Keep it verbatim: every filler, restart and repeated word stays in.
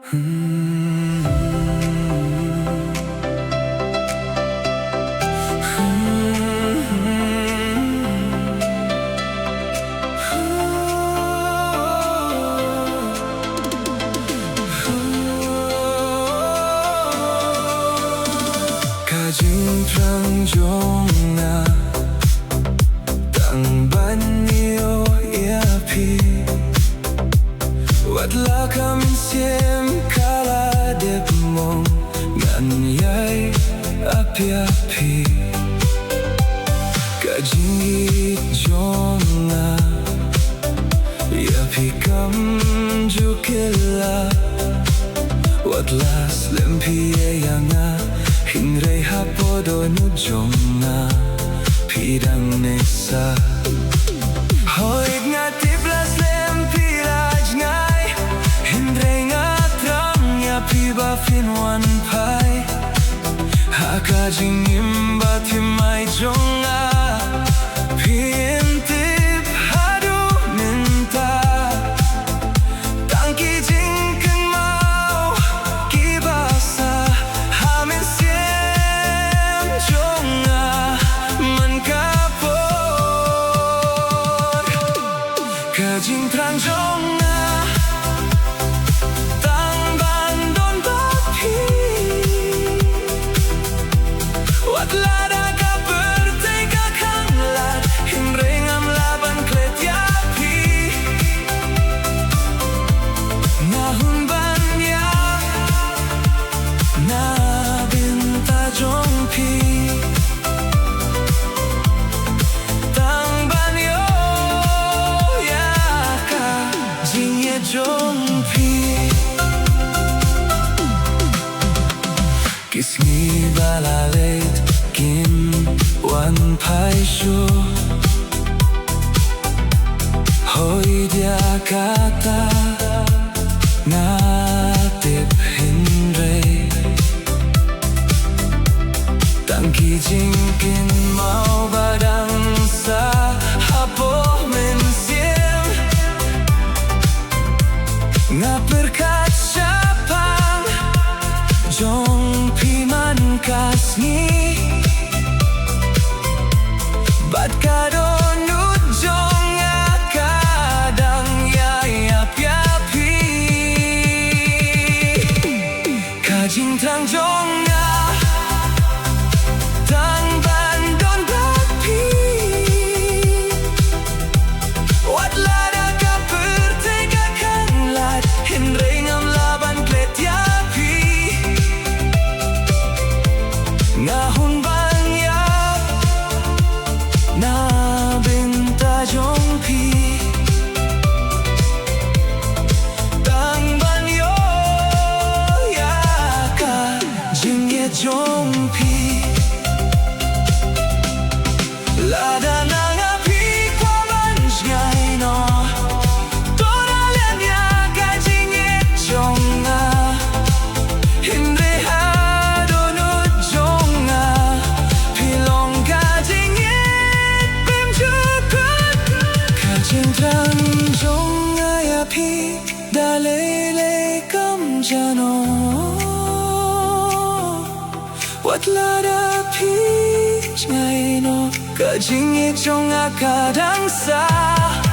Ka jingthrang jong nga tang ban ïoh ïa phi. Wat la ka mynsiem ka la dep mong, ngan ïai ap ïa phi. Ka jingïeit jong nga ïa phi kam ju kylla. Wat la slem phi ïa nga, hynrei hapoh dohnud jong nga phi dang neh sah. Hooid nga tip la slem phi la jngai, hynrei nga thrang ïa phi ba phin wan phai ha ka jingim ba thymmai jong nga. Phin tip haduh mynta tang ki jingkynmaw kiba sah ha mynsiem jong nga man ka por. Ka jingthrang jong nga tang ban don bad phi. Wat la da ka pyrthei ka khanglad, hynrei ngam lah ban klet ïa phi. Nga hun ban ïap na bynta jong phi, tang ban ïoh ïa ka jingïeit jong phi. Ki sngi ba la leit kin wan phai shuh. Hooid ïa kata nga tip, hynrei tang ki jingkynmaw ba dang sah hapoh mynsiem. Nga pyrkhat shaphang jong phi man ka sngi, bad ka dohnud jong nga ka dang ïai ap ïa phi. Ka jingthrang jong nga tang ban don bad phi. Wat la da ka pyrthei ka khanglad, hynrei ngam lah ban klet ïa phi. Nga hun ban ïap na bynta jong phi, tang ban ïoh ïa ka jingïeit jong phi. Lada na nga phi kwah ban jngai noh, to da len ïa ka jingïeit jong nga. Hynrei ha dohnud jong nga phi long ka jingïeit bymjukut. Ka jingthrang jong nga ïa phi da lei lei kam jano. Wat la da phi jngai noh, ka jingïeit jong nga ka dang sah.